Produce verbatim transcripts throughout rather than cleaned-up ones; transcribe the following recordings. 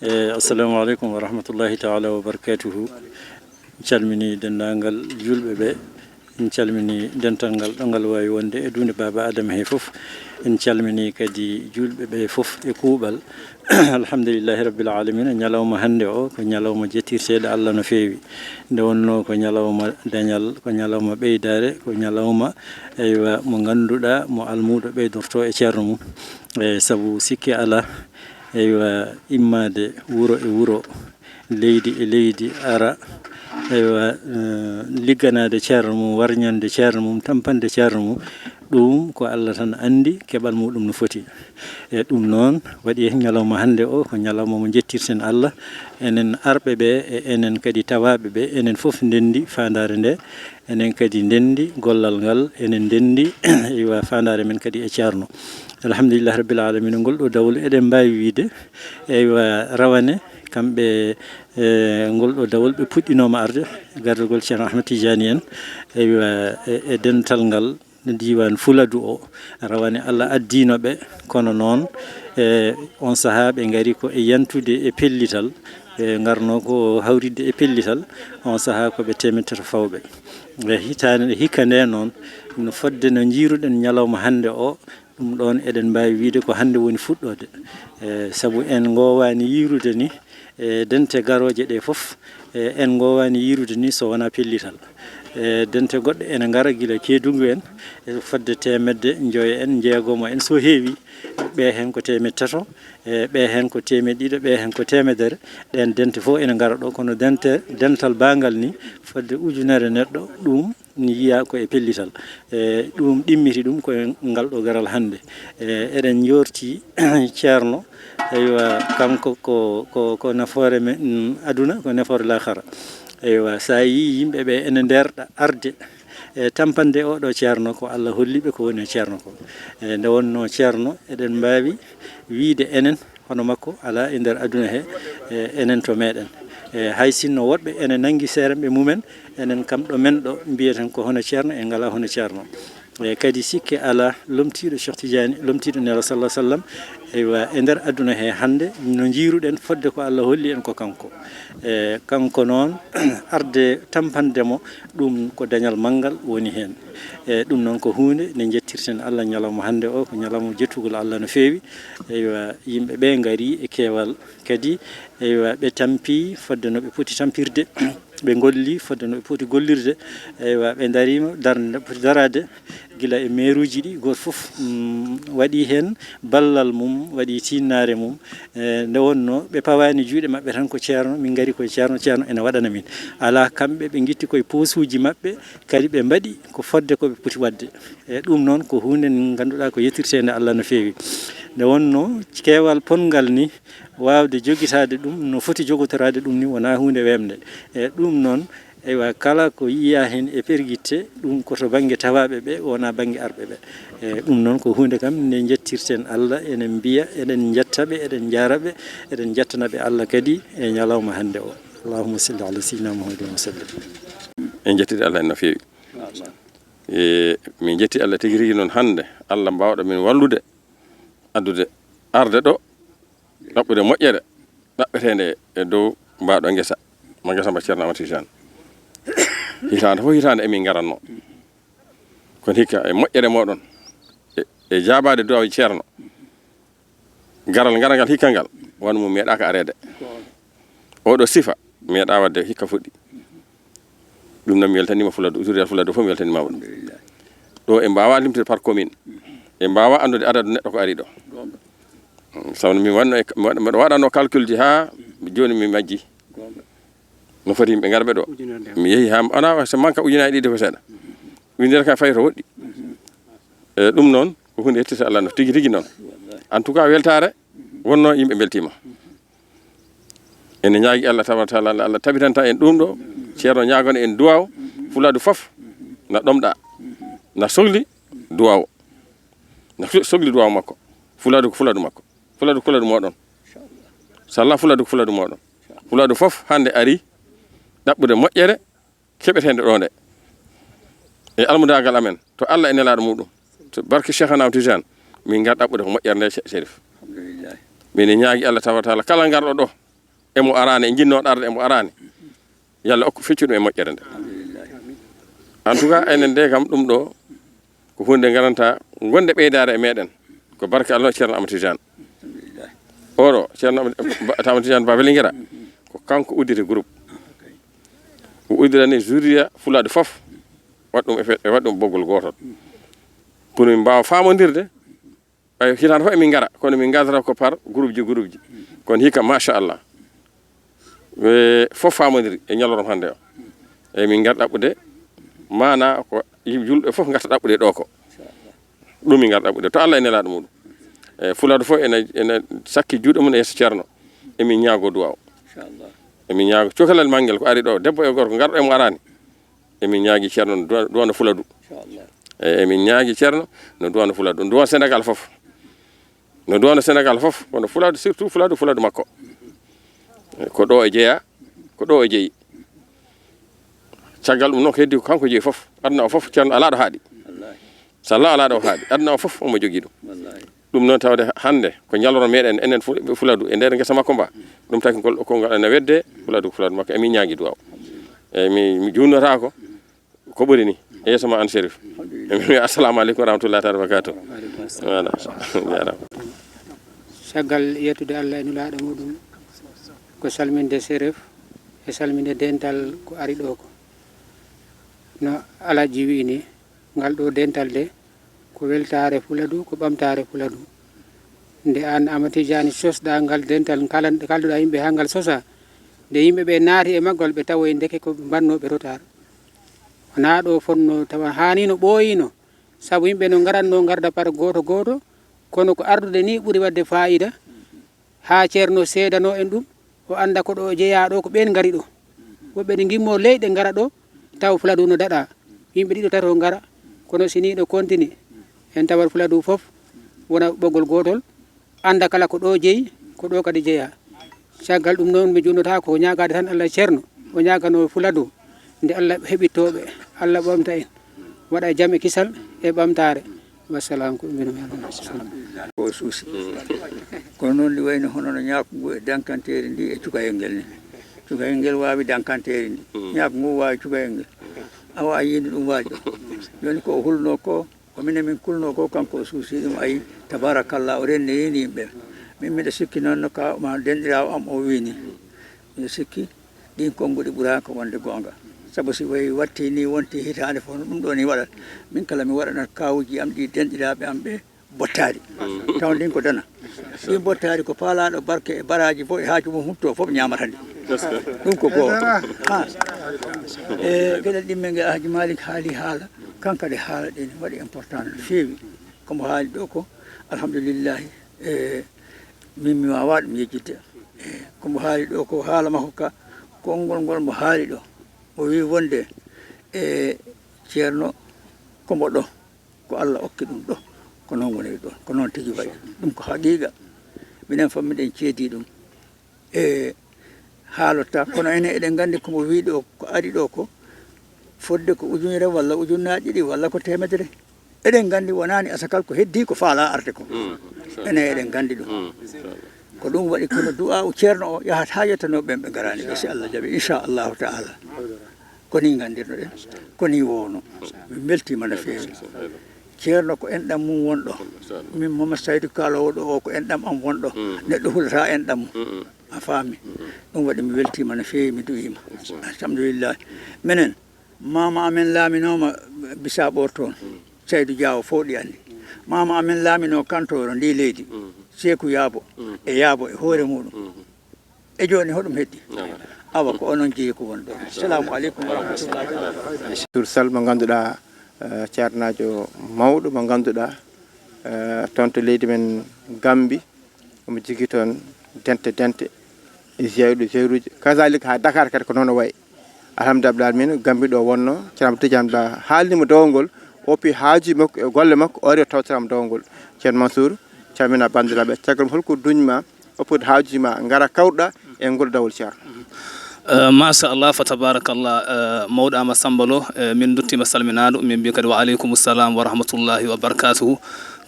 Eh, assalamu aleykum wa rahmatullahi taala wa barakatuhu. En calmini denndaangal juulɓe ɓe, en calmini dental ngal ɗo ngal waawi wonde e duunde Baaba Adama he fof. En calmini kadi juulɓe ɓe fof e kuuɓal. Alhamdulillahi rabbil alamina, ñalawma hannde o ko ñalawma jettirteeɗo Allah no feewi. Nde wonnoo ko ñalawma dañal, ko ñalawma ɓeydaare, ko ñalawma, eywa, mo ngannduɗaa mo almuuɗo ɓeydorto e ceerno mum. E sabu sikke alaa, eywa, immaade wuro e wuro, leydi e leydi, ara, eywa, eh, ligganaade ceerno mum, warñande ceerno mum, tampande ceerno mum, ɗum ko Allah tan anndi keɓal muɗum no foti. E ɗum noon waɗi heen ñalawma hannde o ko ñalawma mo njettirten Allah, enen arɓe ɓe e enen kadi tawaaɓe ɓe, enen fof ndenndi faandaare nde, enen kadi ndenndi gollal ngal, enen ndenndi eywa faandaare men kadi e ceerno. Alhamdulillahi rabbil alamina, ngol ɗo dawol eɗen mbaawi wiide, eywa, rawane kamɓe, e ngol ɗo dawol ɓe puɗɗinooma arde, gardagol ceerno Ahmad Tijani en, eywa, e, e dental ngal diiwaan Fuladu o, rawane Allah addiino ɓe, kono noon, e on sahaa ɓe ngari ko e yantude e pellital, ɓe ngarno ko hawritde e pellital, on sahaa ko ɓe teemeɗɗe tato fawɓe. E hitaande, hikka nde noon, no fodde no njiiruɗen ñalawma hannde o, ɗum ɗoon eɗen mbaawi wiide ko hannde woni fuɗɗoode. E sabu en ngoowaani yiirude ni, e dente garooje ɗe fof, e en ngoowaani yiirude ni so wonaa pellital. E dente goɗɗe ene ngara gila Keedugu en, e fodde teemedde njoyo en, njeegomo en so heewi, ɓe heen ko teemeɗɗe tato, e ɓe heen ko teemeɗɗe ɗiɗo, ɓe heen ko teemedere. Ɗeen dente fof ene ngara ɗo, kono dente, dental baangal ni fodde ujunere neɗɗo, ɗum ni yiya ko e pellital. E ɗum ɗimmiti ɗum ko e ngal ɗo garal hannde. E eɗen njoorti ceerno, eywa, kanko ko, ko, ko nafoore men, mm, aduna, ko nafoore laakara. Eywa, so a yii yimɓe ɓe ene ndeerɗa arde e tampande oɗo ceerno, ko Allah holli ɓe ko woni e ceerno ko. E nde wonnoo ceerno, eɗen mbaawi wiide enen hono makko alaa e nder aduna he, e enen to meɗen. E hay sinno woɗɓe ene nangi seeremɓe mumen, enen kam ɗo men ɗo mbiyeten ko hono ceerno, en ngalaa hono ceerno. E kadi sikke alaa, lomtiiɗo Cheikh Tidiane, lomtiiɗo Nela sallallahu sallam, eywa, e nder aduna he hannde no njiiruɗen fodde ko Allah holli en ko kanko. E kanko noon, arde tampande mo, ɗum ko dañal manngal woni heen. E ɗum noon ko huunde nde njettirten Allah ñalawma hannde o, ko ñalawma jettugol Allah no feewi. Eywa, yimɓe ɓe ngari e keewal kadi, eywa, ɓe tampi fodde no ɓe poti tampirde, ɓe ngolli fodde no ɓe poti gollirde, eywa, ɓe ndariima darnde no ɓe poti daraade, gila e meeruuji ɗi, gooto fof, mm, waɗi heen ballal mum, waɗi tiinnaare mum. E nde wonnoo ɓe pawaani juuɗe maɓɓe tan ko ceerno, min ngari koye ceerno, ceerno ene waɗana min. Alaa, kamɓe ɓe ngitti koye poosuuji maɓɓe, kadi ɓe mbaɗi ko fodde ko ɓe poti waɗde. E ɗum noon ko huunde nde ngannduɗaa ko yettirteende Allah no feewi. Nde wonnoo keewal ponngal ni, waawde jogitaade ɗum no foti jogotoraade ɗum ni wonaa huunde weemde. E ɗum noon, eywa, kala ko yiyaa heen e pergitte, ɗum ko to bannge tawaaɓe ɓe, wonaa bannge arɓe ɓe. E ɗum noon ko huunde kam nde njettirten Allah, enen mbiya, eɗen njetta ɓe, eɗen njaara ɓe, eɗen njettana ɓe Allah kadi e ñalawma hannde o. Allahumma salli ala sayyidina Muhammadin wa sallim. En njettii Allah en no feewi. E min njettii Allah tigi rigi noon hannde, Allah mbaawɗo min wallude, addude, arde ɗo, ɗaɓɓude moƴƴere ɗaɓɓeteende e dow mbaaɗo ngesa, mo ngesa mba Ceerno Amadou Tijane. Hitaande fof hitaande emin ngaranno. Kono hikka e moƴƴere mooɗon, e, e jaabaade duwaaw Ceerno, garal ngarangal hikka ngal, wano mum meeɗaaka areede. Oɗo sifa meeɗa waɗde hikka fuɗɗi. Ɗum noon mi weltaniima Fuladu, zuriyat Fuladu fof mi weltaniima ɗum. Ɗo en mbaawaa limtude par commune. En mbaawaa anndude adadu neɗɗo ko ari ɗo. Sabu mi waɗno e, mi waɗ-, mbeɗo waɗanno calcul ji haa jooni mi majji. No foti yimɓe ngarɓe ɗo. Mi yehi haa, ana, so manque ujunnaaje ɗiɗi ko seeɗa. Winndere ka fayi to woɗɗi. E ɗum noon, ko huunde yettirta Allah no tigi tigi noon. En tout cas, weltaare wonno, yimɓe mbeltiima. Ene ñaagi Allah tabaraka taala, Allah tabitanta en ɗum ɗo. Ceerno ñaagono en duwaaw, Fuladu fof na ɗomɗa, na sogli duwaaw, na so-, sogli duwaaw makko. Fuladu ko Fuladu makko. Fuladu ko Fuladu mooɗon. Salla Fuladu ko Fuladu mooɗon. Fuladu fof hannde ari ɗaɓɓude moƴƴere keɓeteende ɗo nde. E almudaagal amen, to Allah e nelaaɗo muɗum, to barke Cheikhana Tijane, min ngar ɗaɓɓude ko moƴƴere nde, Che-, Chérif. Alhamdulillah. Min ñaagi Allah tabaraka taala, kala ngarɗo ɗo, emo araani, e njinnooɗo arde emo araani, yo Allah okku feccuɗum e moƴƴere nde. En tout cas, enen nde kam ɗum ɗo ko huunde nde nganndantaa wonde ɓeydaare e meɗen. Ko barke Allah, Ceerno Amadou Tidiane. Oɗo, Ceerno Amadou, Ba-, Amadou Tidiane Ba Velinguera, ko kanko udditi groupe. O uddirani zuriya Fuladu fof, waɗa ɗum e fe-, e waɗa ɗum ɓoggol gootol. Pour min mbaawa faamondirde, ɓay hitaande fof emin ngara, kono min ngarata ko par groupe ji, groupe ji. Kono hikka, machallah. Ɓe fof faamondiri e ñalorma hannde o. Eyi, min ngar ɗaɓɓude, maana ko yimɓe julɓe fof ngarta ɗaɓɓude ɗo ko. Ɗum min ngar ɗaɓɓude. To Allah e nelaaɗo muɗum. E Fuladu fof ene, ene sakki juuɗe mum e yeeso Ceerno. Emin ñaago duwaaw. Inchallah. Emin ñaago cukalel mangel ko ari ɗo, debbo e gorko ngarɗo e mo araani. Emin ñaagi Ceerno no duwa-, duwano Fuladu. Inchallah. E, emin ñaagi Ceerno no duwano Fuladu. Duwan Senegal fof. No duwano Senegal fof, kono Fuladu, surtout Fuladu, Fuladu makko. E, ko ɗo o jeyaa, ko ɗo o jeyi. Caggal ɗum noon ko heddi ko kanko jeyi fof. Aduna o fof, Ceerno alaa ɗo haaɗi. Wallaahi. So Allah alaa ɗo haaɗi. Aduna o fof omo jogii ɗum. Wallaahi. Ɗum noon tawde hannde ko ñalorma meɗen enen Fu-, Fuladu e nder ngesa makko mba. Ɗum taki ngol konngol ene wedde Fuladu, Fuladu makko. Emin ñaagi duwaaw. E mi, mi juunnotaako ko ɓuri ni. E yeeso ma an Chérif. Emin wiya assalamu aleykum wa rahmatullahi taala wa barakatuh. Voilà. Jaaraama. Caggal yettude Allah e nulaaɗo muɗum, ko salminde Chérif e salminde dental ko ari ɗo ko. No Alhaji wiyi ni, ngal ɗo dental de, ko weltaare Fuladu, ko ɓamtaare Fuladu. Nde aan Amadou Tidiane sosɗa ngal dental, kalan-, kalduɗa yimɓe haa ngal sosa, nde yimɓe ɓe naati e maggol, ɓe tawoyi ndeke ko mbannooɓe rotaar. Wonaa ɗo fotnoo tawa haanino ɓooyino, sabu yimɓe no ngaratnoo ngarda par gooto gooto, kono ko ardude ni ɓuri waɗde faayida. Haa Ceerno seedanoo en ɗum, o annda ko ɗo o jeyaa ɗo, ko ɓeen ngari ɗo. Woɓɓe ne ngimmoo leyɗe ngara ɗo, taw Fuladu no daɗa. Yimɓe ɗiɗo tato ngara, kono si nii ɗo kontini, en tawat Fuladu fof wona ɓoggol gootol, annda kala ko ɗo jeyi, ko ɗo kadi jeyaa. Caggal ɗum noon, mi juunotaako, ko ñaagaade tan Allah Ceerno, o ñaaganoo Fuladu, nde Allah heɓittooɓe, Allah ɓamta en, waɗa jam e kisal e ɓamtaare. Wassalam, ko ɗum wiymi. Ko suusi. Kono noon ndi wayno hono no ñaaku ngu e dankanteeri ndi e cukayel ngel ni. Cukayel ngel waawi dankanteeri ndi. Ñaaku ngu waawi cukayel ngel. Awa a yiino ɗum waajo. Jooni ko o hulnoo ko, ko minen min kulnoo ko, kanko o suusi ɗum. Ayi, tabarakallah, o renndini yimɓe. Min miɗo sikki noon no ka ma denɗiraawo am o wiyi ni. Miɗo sikki ɗin konnguɗi ɓuraaka wonde goonga. Sabu si wayi watti ni wonti hitaande fof, no ɗum ɗo ni waɗat. Min kala mi waɗanat kawuuji am ɗi denɗiraaɓe am ɓe bottaari. Taw ndin ko dana. Ɗin bottaari ko paalaaɗo barke e baraaji fof e haaju mum hutto fof ñaamata ndi. Ɗum ko gooto. Ha. E geɗel ɗimmel ngel Alhaji Malik haali haala, kanka de haala ɗin waɗi important no feewi. Ko mbo haali ɗo ko, alhamdulillahi, e min mi waawaa ɗum yejjitde. E ko mbo haali ɗo ko haala makko ka, konngol ngol mbo haali ɗo. O wiyi wonde e Ceerno ko mbo ɗo. Ko Allah okki ɗum ɗo, ko noon woniri ɗoon, ko noon tigi wayi. Ɗum ko haqiiqa. Minen fof miɗen ceedi ɗum. E haalotta, kono enen eɗen nganndi ko mo wii ɗo, ko ari ɗo ko fodde ko ujunere walla ujunnaaji ɗiɗi walla ko teemedere. Eɗen nganndi wonaani asakal ko heddii ko faalaa arde ko. Enen eɗen nganndi ɗum. Ko ɗum waɗi kono du'aa u Ceerno o yahat haa yettanoo ɓen ɓe ngaraani ɓe, si Allah jaɓi, inchallahu taala. Ko nii nganndirno-ɗen, ko nii wowno. Min mbeltiima no feewi. Ceerno ko enɗam mum wonɗo. Min Mama Saydu kaaloowo ɗo o ko enɗam am wonɗo. Neɗɗo hulataa enɗam mum. A faami? Ɗum waɗi mi weltiima no feewi, mi duwiima. Alhamdulillahi. Minen, maama amen laaminooma Bisaɓo toon. Saydu Jaawo fof ɗi anndi. Maama amen laaminoo Kantooro ndi leydi. Seeku Yaabo. E Yaabo e hoore muɗum. E jooni hoɗum heddi? Awa ko onon jeyi ko woni ɗo. Assalamu aleykum wa rahmatullahi. Sur Sall mo ngannduɗaa, eh, ceernaajo mawɗo mo ngannduɗaa, eh, toon to leydi men Gambi, omo jogii toon dente dente, ziyaaruuji, ziyaaruuji. Kazaalika haa Dakar kadi ko noon o wayi. Alhamdulillahi rabbil aalamiina, Gambi ɗo wonno, Ceerno Amadou Tidiane Ba haalni mo dowol ngol, o oppi haajuuji makko e golle makko, o ari o tawtira mo dowol ngol. Ceerno Mansour, calmina banndiraaɓe, caggal mum holko duñma? Oppude haajuuji ma, ngara kawruɗa e ngol dawol, Ceerno. Eh, machallah, fa tabarakallah, eh, mawɗo Ama Samba Lo, eh, min nduttima salminaandu, min mbiya kadi wa aleykum salam wa rahmatullahi wa barakatuhu.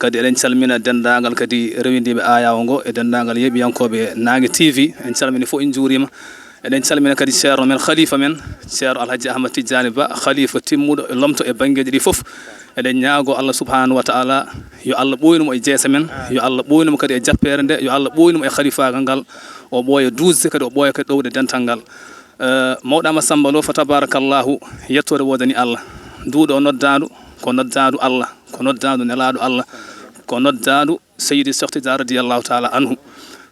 Kadi eɗen calmina denndaangal kadi rewindiiɓe ayawo ngo e denndaangal yeeɓiyankooɓe Naange T V. En calmini fof, en njuuriima. Eɗen calmina kadi ceerno men, khalifa men, ceerno Alhaji Ahmad Tidiane Ba, khalifa timmuɗo e lomto e banngeeji ɗi fof. Eɗen ñaagoo Allah subhanahu wa taala yo Allah ɓooynu mo e jeese men, yo Allah ɓooynu mo kadi e jappeere nde, yo Allah ɓooynu mo e khalifaagal ngal, o ɓooya duusde kadi, o ɓooya kadi ɗowde dental ngal. Eh, mawɗo Amadou Samba Lo, fa tabarakallahu, yettoore woodani Allah. Nduuɗo noddaandu ko noddaandu Allah, ko noddaandu nelaaɗo Allah, ko noddaandu Seydi Cheikh Tidiane radiyallahu taala anhu.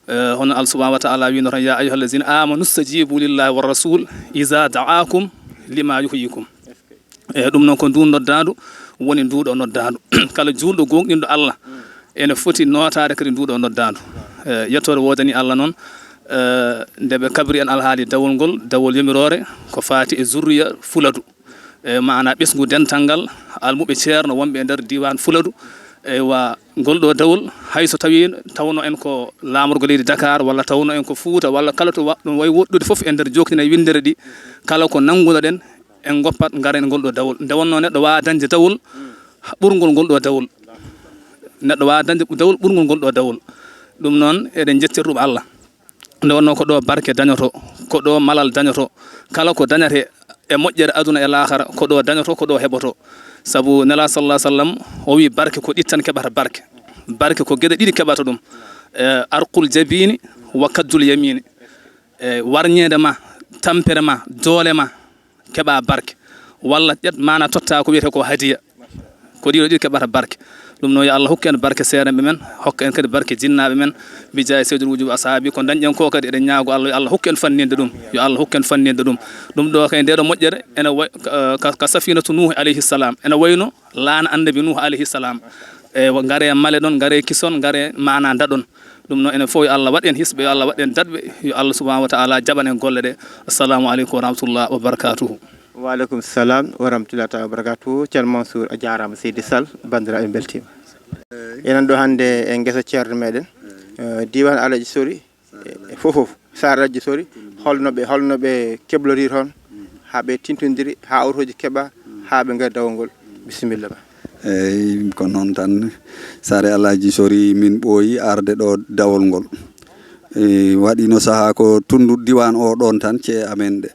Eh, hono Allah subhanahu wa taala wino tan, "Ya ayyuha allazina amanu stajibu lillahi wa rasul iza da'akum lima yuhyikum." Eh, ɗum noon ko ndu noddaandu woni nduuɗo noddaandu. Kala juulɗo gooŋɗinɗo Allah ene foti nootaade kadi nduuɗo noddaandu. Eh, yettoore woodani Allah noon, eh, nde ɓe kabri en alhaali dawol ngol, dawol yamiroore, ko faati e zurriya Fuladu. E maana ɓesngu dental ngal, almuɓe ceerno wonɓe e nder diiwaan Fuladu. Eywa, ngol ɗo dawol, hay so tawii tawno en ko laamorgo leydi Dakar, walla tawno en ko Fuuta, walla kala to wa-, ɗum wayi woɗɗude fof e nder jookdina winndere ɗi, kala ko nanngunoɗen, en ngoppat, ngaren ngol ɗo dawol. Nde wonnoo neɗɗo waawaa dañde dawol ɓurngol ngol ɗo dawol. Neɗɗo waawaa dañde dawol ɓurngol ngol ɗo dawol. Ɗum noon, eɗen njettira ɗum Allah. Nde wonnoo ko ɗo barke dañoto, ko ɗo malal dañoto, kala ko dañate e moƴƴere aduna e laakara, ko ɗo dañoto, ko ɗo heɓoto. Sabu Nelaaɗo sallallahu alaihi wasallam o wi, "Barke ko ɗi tan keɓata barke." Barke ko geɗe ɗiɗi keɓata ɗum. Eh, arqul jabini wa kaddul yamini. Eh, warñeede ma, tampere ma, doole ma, keɓa barke, walla ƴet maana totta ko wiyetee ko hadiya. Ko ɗiɗo ɗiɗi keɓata barke. Ɗum noon, yo Allah hokku en barke seerenɓe men, hokka en kadi barke jinnaaɓe men, bi jaahi seydul wujuud wa ashaabi. Ko dañɗen ko kadi, eɗen ñaago Allah, yo Allah hokku en fanninde ɗum, yo Allah hokku en fanninde ɗum. Ɗum ɗo kay, nde ɗo moƴƴere, ene way-, ka, ka, ka safinatu Nuuh alayhi salam, ene wayno laana annabi Nuuh alayhi salam. E, ngare male ɗon, ngare kison, ngare maana daɗon. Ɗum noon, enen fof yo Allah waɗ en hisɓe, yo Allah waɗ en daɗɓe, yo Allah subhanahu wa taala jaɓan en golle ɗe. Assalamu aleykum wa rahmatullah wa barakatuhu. Wa aleykum salam wa rahmatullah taala wa barakatuhu. Ceerno Mansour, a jaaraama, Seydi Sall, banndiraaɓe mbeltiima. Enen ɗo hannde e ngesa ceerno meɗen, eh, diiwaan Alhaji Sori, e, e fof fof. Saare Alhaji Sori, holno ɓe, holno ɓe kebloriri toon, haa ɓe tintondiri, haa otoji keɓa, haa ɓe ngari dawol ngol? Bisimilla ma. Eyi, ko noon tan, Saare Alhaji Sori, min ɓooyi arde ɗo dawol ngol. E, waɗino sahaa ko tunndu diiwaan o ɗoon tan, ce amen ɗe.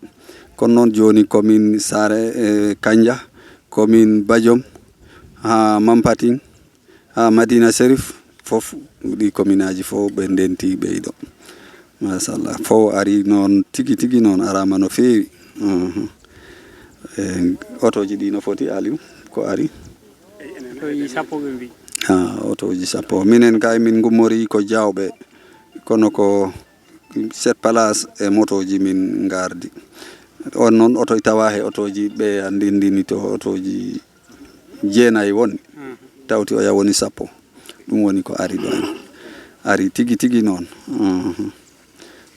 Kono noon jooni ko min Saare, e, Kanja, ko min Bajom, haa Mampating, haa Madina Serif, fof, ɗi kominaaji fof ɓe ndenti ɓeydo. Machallah, fof ari noon tigi tigi noon, araama no feewi. Mhm. E, otooji ɗi no foti, Aliou, ko ari? Otooji sappo ɓe mbi. Ha, otooji sappo. Minen kay min ngummori ko Jawɓe, kono ko sept places e motooji min ngardi. On noon oto tawa he otooji ɓe anndindini to otooji jeenayi woni. Mhm. Tawti oya woni sappo. Ɗum woni ko ari ɗo en. Ari tigi tigi noon. Mhm.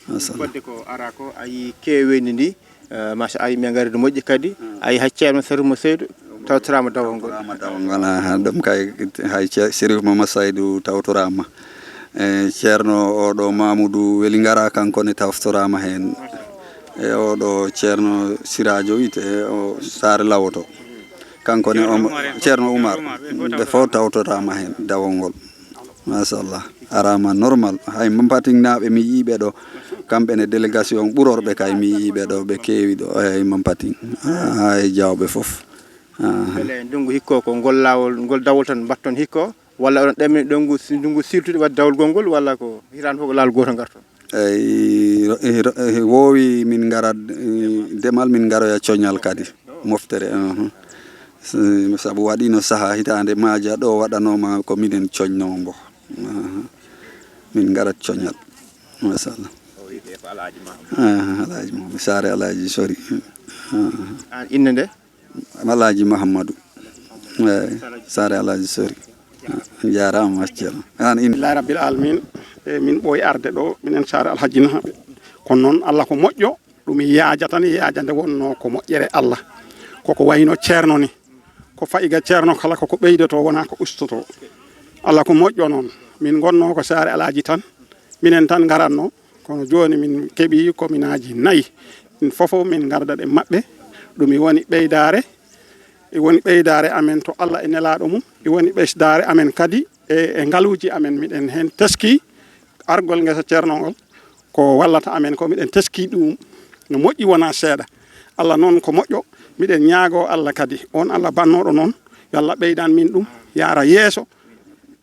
Mashallah. Fodde ko ara ko, a yii kewendi ndi, eh, masha, a yii min ngari no moƴƴi kadi. A yii hay ceerno Sariif mo Seydu tawtoraama dawol ngol. Tawtoraama dawol ngol, aha, ɗum kay hay ce-, Sariif Mama Saydu tawtoraama. E ceerno oɗo Mamoudou Weli Ngara, kanko ne tawtoraama heen. E oɗo ceerno Sirajo wiyte, o Saare Lawoto. Kanko ne, ceerno Oumar, ɓe fof tawtoraama heen dawol ngol. Machallah. Araama normal. Hay Mampatingnaaɓe mi yii ɓe ɗo. Kamɓe ne délégation ɓurorɓe kay mi yii ɓe ɗo, ɓe keewi ɗo. Eyi, Mampating. Haa e Jawɓe fof. Aha. Mbele ndunngu hikko ko ngol laawol, ngol dawol tan mbatton hikko? Walla oɗon ɗaɓɓi ndunngu, ndunngu siiltude waɗde dawol gongol, walla ko hitaande fof ko laawol gootol ngarton? Eyi, ro-, e ro-, e woowi min ngara, e, demal, min ngaroya coñal kadi, moftere, uhum. S-, sabu waɗiino sahaa hitaande maaja ɗo waɗanooma ko minen coñnoo mbo. Uhum. Min ngarat coñal. Machallah. Aha, Alhaji Mamadou. Saare Alhaji Sori. Aha. Aan innde nde? Alhaji Mahamadou. Eyi, Saare Alhaji Sori. Jaaraama, machallah. Aan in- Alhamdulillahi Rabbil Alamin. E min ɓooyi arde ɗo, minen Saare Alhaji Naaɓe. Kono noon, Allah ko moƴƴo, ɗum yaaja tan, yaaja nde wonnoo ko moƴƴere Allah. Koko wayno ceerno ni. Ko fayi ga ceerno kala koko ɓeydoto, wonaa ko ustoto. Allah ko moƴƴo noon. Min ngonnoo ko Saare Alhaji tan. Minen tan ngaratno. Kono jooni min keɓii kominaaji nayi. Min fof min ngardat e maɓɓe. Ɗum e woni ɓeydaare. E woni ɓeydaare amen to Allah e nelaaɗo mum. E woni ɓeydaare amen kadi e, e ngaluuji amen, miɗen heen teskii argol ngesa Ceerno ngol, ko wallata amen ko, miɗen teskii ɗum no moƴƴi, wonaa seeɗa. Allah noon ko moƴƴo, miɗen ñaagoo Allah kadi, oon Allah bannooɗo noon, yo Allah ɓeydan min ɗum, yaara yeeso.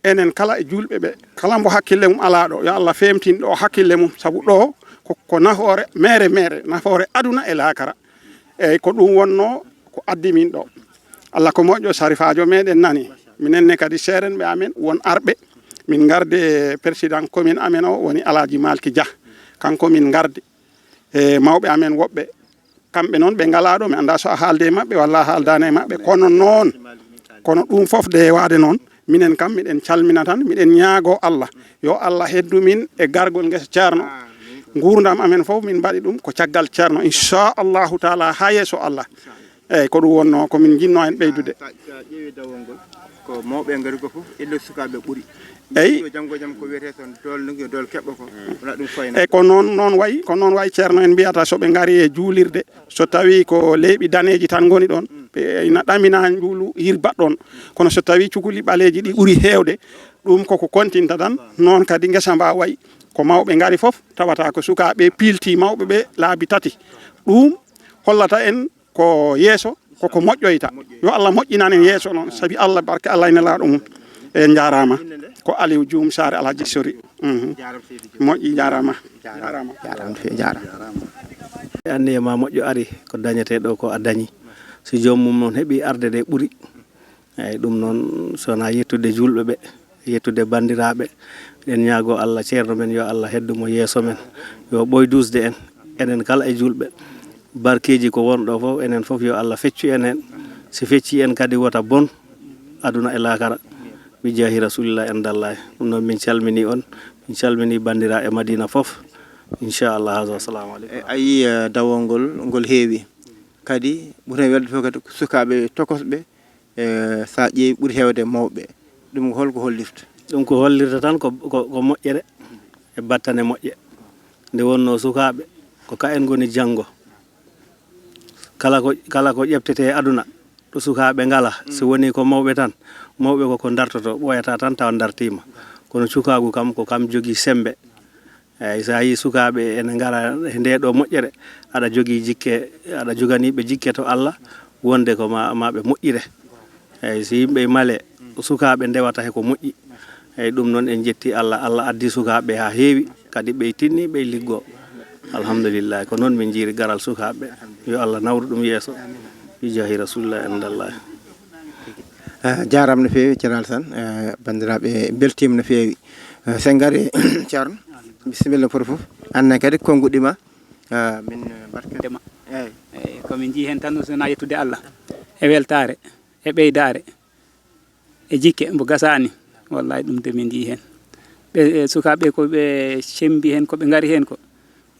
Enen kala e juulɓe ɓe, kala mbo hakkille mum alaa ɗo, yo Allah feemtin ɗo hakkille mum, sabu ɗo ko, ko nafoore meere meere, nafoore aduna e laakara. Eeyi, ko ɗum wonnoo ko addi min ɗo. Allah ko moƴƴo, sarifaajo meɗen nani. Minen ne kadi seerenɓe amen won arɓe, min ngardi e président commune amen o, woni Alaaji Malki Dia. Kanko min ngardi e mawɓe amen woɓɓe. Kamɓe noon ɓe ngalaa ɗo, mi anndaa so a haalde e maɓɓe walla a haaldaani e maɓɓe. Kono noon, kono ɗum fof de waade noon, minen kam miɗen calmina tan, miɗen ñaagoo Allah, yo Allah heddu min e gargol ngesa Ceerno. Nguurndam amen fof min mbaɗi ɗum ko caggal Ceerno, inchallahu taala, haa yeeso Allah. Eeyi, ko ɗum wonnoo ko min njinnoo heen ɓeydude. Sa, sa ƴeewi dawol ngol, ko mawɓe ngari ko fof, ellee sukaaɓe ɓuri. Eyi. Ɗo janngo jam ko wiyetee toon dool no ngi-, dool keɓɓo ko, wona ɗum koyna. Eyi, ko noon, noon wayi, ko noon wayi, Ceerno, en mbiyata so ɓe ngari e juulirde, so tawii ko leeɓi daneeji tan ngoni ɗoon, ɓe ina ɗamina njuulu yirbat ɗoon. Kono so tawii cukuli ɓaleeji ɗi ɓuri heewde, ɗum koko kontinta tan. Noon kadi ngesa mba wayi, ko mawɓe ngari fof, tawata ko sukaaɓe piilti mawɓe ɓe laabi tati. Ɗum hollata en ko yeeso, koko moƴƴoyta. Yo Allah moƴƴinan en yeeso noon, sabi Allah, barke Allah e nelaaɗo mum. En njaaraama. Ko Aliou Dioum Saare Alhaji Sori. Mhm. Moƴƴi, njaaraama. Njaaraama. Njaaraama, fe-, njaaraama. Anniya ma moƴƴo ari, ko dañetee ɗo ko a dañi. Si joom mum noon heɓi arde de ɓuri. Eeyi, ɗum noon, so wonaa yettude juulɓe ɓe, yettude banndiraaɓe, eɗen ñaagoo Allah, ceerno men, yo Allah heddu mo yeeso men, yo ɓooy duusde en, enen kala e juulɓe. Barkeeji ko won ɗo fof, enen fof yo Allah feccu en heen. Si feccii en kadi, wota bon aduna e laakara. Bi jaahi Rasulillah en dallaay. Ɗum noon, min calminii on, min calminii banndiraaɓe Madina fof. Inchallah, haza, assalamu aleykum. E, a yii, eh, dawol ngol, ngol heewi. Kadi, ɓuri heen welde fof kadi ko sukaaɓe tokosɓe, e, so a ƴeewi ɓuri heewde mawɓe. Ɗum ko holko hollirta? Ɗum ko hollirta tan ko, ko, ko moƴƴere e battane moƴƴe. Nde wonnoo sukaaɓe, ko kayen ngoni janngo. Kala ko, kala ko ƴeɓtetee e aduna, ɗo sukaaɓe ngalaa, so wonii ko mawɓe tan, mawɓe ko ko ndartotoo, ɓooyataa tan tawa ndartiima. Kono cukaagu kam, ko kam jogii semmbe. Eeyi, so a yii sukaaɓe ene ngara he ndee ɗoo moƴƴere, aɗa jogii jikke, aɗa joganii ɓe jikke to Allah, wonde ko ma, ma ɓe moƴƴire. Eeyi, so yimɓe malee, sukaaɓe ndewata he ko moƴƴi. Eeyi, ɗum noon en njettii Allah, Allah addii sukaaɓe haa heewi, kadi ɓe tinni, ɓe liggoo. Alhamdulillahi, ko noon min njiiri garal sukaaɓe. Yo Allah nawru ɗum yeeso. Bi jaahi Rasulillah en dallahi. Ah, jaaraama no feewi, Ceerno Alassane. Eh, banndiraaɓe, mbeltiima no feewi. Eh, so en ngarii, Ceerno, bisimilla pour fof. Aan ne kadi, konnguɗi ma, ah, min, eh, mbaɗ kadi. Ndema. Eeyi. Eeyi, ko min njii heen tan, so wonaa yettude Allah e weltaare, e ɓeydaare, e jikke mbo gasaani. Wallahi, ɗum de min njii heen. Ɓe, e sukaaɓe ko ɓe cemmbi heen, ko ɓe ngari heen ko,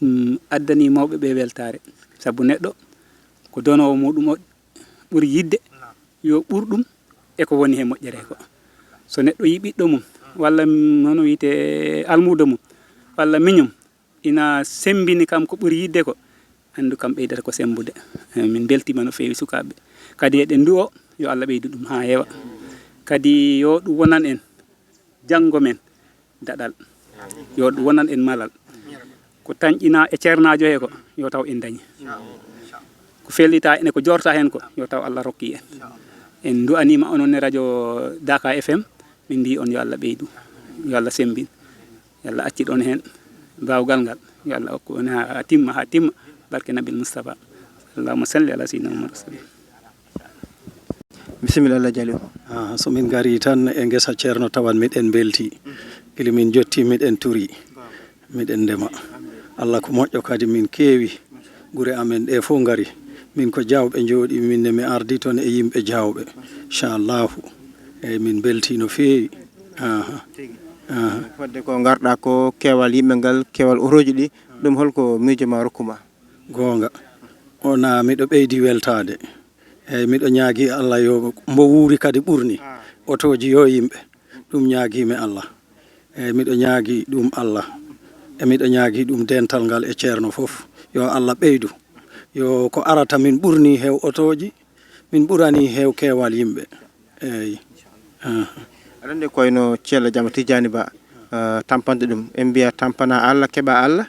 ɗum addanii mawɓe ɓe weltaare. Sabu neɗɗo ko donoowo muɗum o ɓuri yiɗde, yo ɓur ɗum e ko woni he moƴƴere ko. So neɗɗo yii ɓiɗɗo mum, walla, mm, hono wiyetee, almuudo mum, walla miñum, ina semmbini kam ko ɓuri yiɗde ko, anndu kam ɓeydata ko semmbude. Eh, min mbeltiima no feewi sukaaɓe. Kadi eɗen ndu'oo, yo Allah ɓeydu ɗum haa heewa. Kadi yo ɗum wonan en janngo men daɗal. Yo ɗum wonan en malal. Ko tañƴinaa e ceernaajo he ko, yo taw en ndañi. Ko fellitaa ene, ko joortaa heen ko, yo taw Allah rokki en. En ndu'aniima onon ne radio Daaka F M, min mbii on yo Allah ɓeydu, yo Allah semmbin, yo Allah accit on heen baawgal ngal, yo Allah okku on haa, haa timma, haa timma, barke Nabil Mustafa. Allahumma salli ala sayyidina Muhammad wa sallim. Bisimilla, Allah jali o. Ah, so min ngarii tan e ngesa Ceerno, tawan miɗen mbeltii. Gila min njottii, miɗen turii, miɗen ndema. Allah ko moƴƴo kadi, min keewi. Gure amen ɗe fof ngari. Min ko Jaawɓe njooɗii, min ne mi ardii toon e yimɓe Jaawɓe. Inchallahu. Eeyi, min mbeltii no feewi. Aha. Aha. Fodde ko ngarɗaa ko, keewal yimɓe ngal, keewal otooji ɗi, ɗum holko miijo ma rokku ma? Goonga. Wonaa miɗo ɓeydi weltaade. Eeyi, miɗo ñaagii Allah yo mbo wuuri kadi ɓurni. Otooji yo yimɓe. Ɗum ñaagii mi Allah. Eeyi, miɗo ñaagii ɗum Allah. E miɗo ñaagii ɗum dental ngal e Ceerno fof. Yo Allah ɓeydu. Yo ko arata min ɓurni heew otooji, min ɓurani heew keewal yimɓe. Eeyi. Aha. Aɗa anndi ko wayno Ceerno Jama Tijjaani Ba, eh, tampande ɗum, en mbiya tampana Allah keɓa Allah,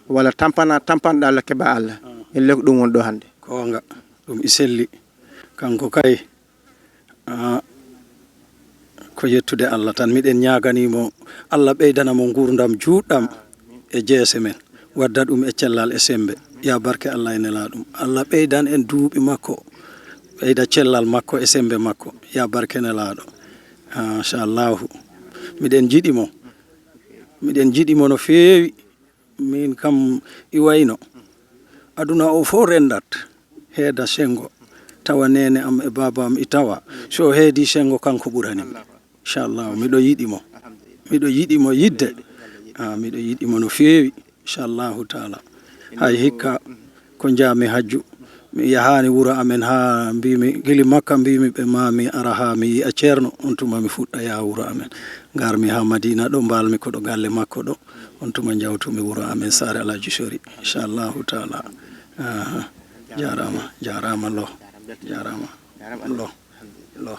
walla tampana tampanɗo Allah keɓa Allah. En lek ɗum won ɗo hannde. Goonga, ɗum e selli. Kanko kay, ah, ko yettude Allah tan. Miɗen ñaaganii mo Allah ɓeydana mo nguurndam juutɗam e jeese men, wadda ɗum e cellal e semmbe. Ya barke Allah e nelaaɗum. Allah ɓeydan en duuɓi makko, ɓeyda cellal makko e semmbe makko. Ya barke nelaaɗo. Machallahu. Miɗen njiɗi mo. Miɗen njiɗi mo no feewi. Min kam i wayno. Aduna o fof renndat. Heeda senngo. Tawa neene am e baaba am i tawa. So o heedi senngo kanko ɓurani mi. Inchallah, miɗo yiɗi mo. Miɗo yiɗi mo yiɗde. Ah, miɗo yiɗi mo no feewi. Inchallahu taala. Hay hikka ko njaami hajju. Mi yahaani wuro amen haa mbimi, gili Makka mbimi ɓe ma mi ara haa mi yi'a Ceerno. On tuma mi fuɗɗa yaha wuro amen. Ngarmi haa Madina ɗo, mbalmi ko ɗo galle makko ɗo. On tuma njawtumi wuro amen, saare Alhaji Sori. Inchallahu taala. Aha. Jaaraama, jaaraama lo. Jaaraama lo. Lo.